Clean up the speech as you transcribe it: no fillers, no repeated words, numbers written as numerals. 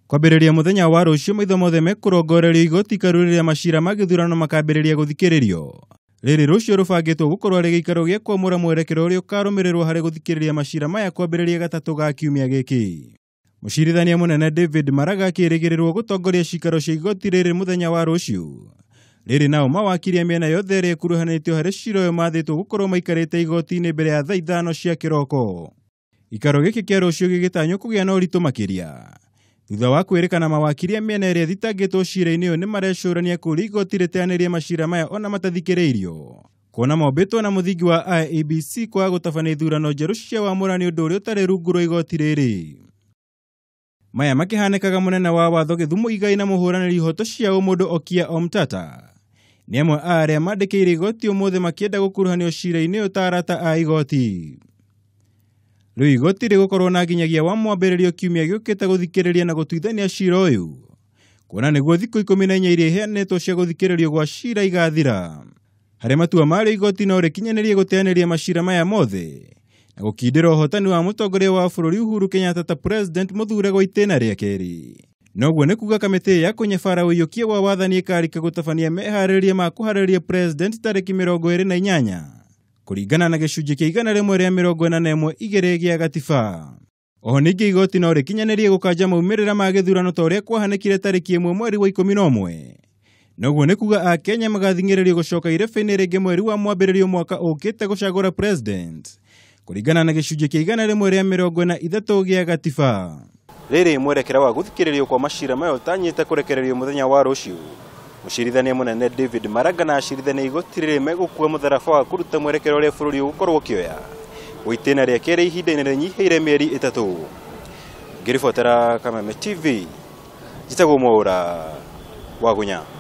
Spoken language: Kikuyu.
Kwambĩrĩria mũthenya wa rũciũ maitho mothe mekũrongorerio igoti ikaru rĩrĩa macira ma gĩthurano makambĩrĩria gũthikĩrĩrio. Rĩrĩ rũciũ rũbangĩtwo gũkorwo arĩ gĩikaro gĩa kwamũra mwerekera ũrĩa ũkarũmĩrĩrwo harĩ gũthikĩrĩria macira maya kwambĩrĩria gatatũ ga kiumia gĩkĩ. Mũcirithania mũnene David Maraga akĩrĩgĩrĩrwo gũtongoria cikaro cia igoti rĩrĩ mũthenya wa rũciũ. Rĩrĩ nao mawakiri a mĩena yothe ĩrĩa ĩkuruhanĩtio harĩ cira ũyũ mathĩtwo gũkorwo maikarĩte igoti-inĩ mbere ya thaa 5 cia kĩroko. Gĩikaro gĩkĩ kĩa rũciũ gĩgĩtanywo kũgĩa na ũritũ makĩria thutha wa kwĩrĩkana mawakiri a mĩena ĩrĩa ĩthitangĩtwo cira-inĩ ũyũ nĩ marecũrania kũũria igoti rĩteanĩrie macira maya ona matathikĩrĩirio, kuona mombĩtwo na mũthingi wa IEBC kwaga gũtabania ithurano njerũ cia wamũrani ũndũ ũrĩa ũtarĩ rungu rwa igoti rĩrĩ. Maya makĩhanĩkaga mũnene wa watho Gĩthumo Igai na mũhũranĩri ihoto cia ũmũndũ Okiya Omtata nĩ amwe a arĩa mandĩkĩire igoti ũmũthĩ makĩenda gũkuruhanio cira-inĩ ũyũ ta arata a igoti. Rĩu igoti rĩgũkorwo na nginyagia wa mwambĩrĩrio kiumia gĩũkĩte gũthikĩrĩria na gũtuithania cira ũyũ, kuona nĩguo thikũ 14 iria iheanĩtwo cia gũthikĩrĩrio gwa cira igathira. Harĩ matua marĩo igoti no rĩkinyanĩrie gũteanĩria macira maya mothe na gũkindĩra ũhotani wa mũtongoria wa bũrũri Uhuru Kenyatta ta president mũthure gwa itĩna rĩa kerĩ. Noguo nĩ kuga kamĩtĩ ya kũnyabara ũiyũkia wa wathani ĩkarika gũtabania meharĩrĩria ma kũharĩrĩria president tarĩki 28 kũringana na gĩcunjĩ kĩa 141(2) gĩa gatiba. Oho ningĩ igoti no rĩkinyanĩrie gũkanja maumĩrĩra ma gĩthurano ta ũrĩa kwahanĩkire tarĩki 1 mweri wa 11. Noguo nĩ kuga Akenya magathing'ĩrĩrio gũcoka irebe-inĩ rĩngĩ mweri wa mwambĩrĩrio mwaka ũkĩte gũcagũra president kũringana na gĩcunjĩ kĩa 143 gĩa gatiba. Rĩrĩ mwerekera wa gũthikĩrĩrio kwa macira maya ũtanyĩte kũrekererio mũthenya wa rũciũ. Mũcirithania mũnene David Maraga na acirithania igoti rĩrĩ megũkua mũtharaba wa kũruta mwerekera ũrĩa bũrũri ũgũkorwo ũkĩoya gwa itĩna rĩa kerĩ ihinda-inĩ rĩnyihĩire mĩeri 3. Ngĩribotera Kameme TV, njĩtagwo Mwaũra wa Gunya.